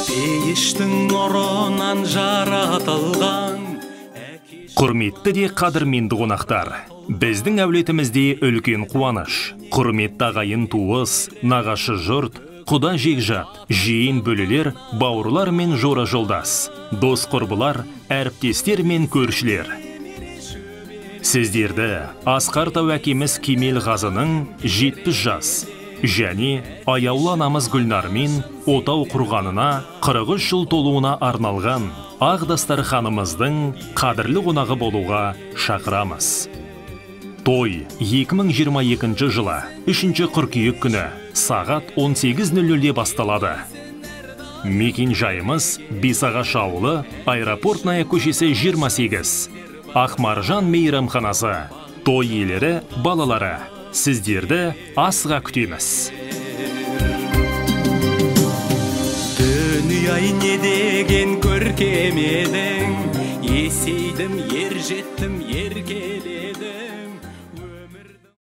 Пейіштің нұрынан жаратылған. Құрметті де қадірменді қонақтар, біздің әулетімізде үлкен қуаныш. Құрметті ағайын туыс, нағашы жұрт, құда жекжат, жиен бөлелер, бауырлар мен жора жолдас, дос құрбылар, әріптестер мен көршілер. Сіздерді асқар тау әкеміз Кемел Ғазының 70 жас және аяулы анамыз Гүлнармен отау құрғанына 43 жыл толуына арналған ақ дастарханымыздың қадірлі қонағы болуға шақырамыз. Той 2022 жылы 3 қыркүйек күні сағат 18:00-де басталады. Мекен жайымыз Бесағаш ауылы, Аэропортная көшесі 28, Ақмаржан мейрамханасы. Той иелері, балалары, сіздерді асыға күтеміз. Дүние-ай, не деген көркем едің, есейдім, ер жеттім.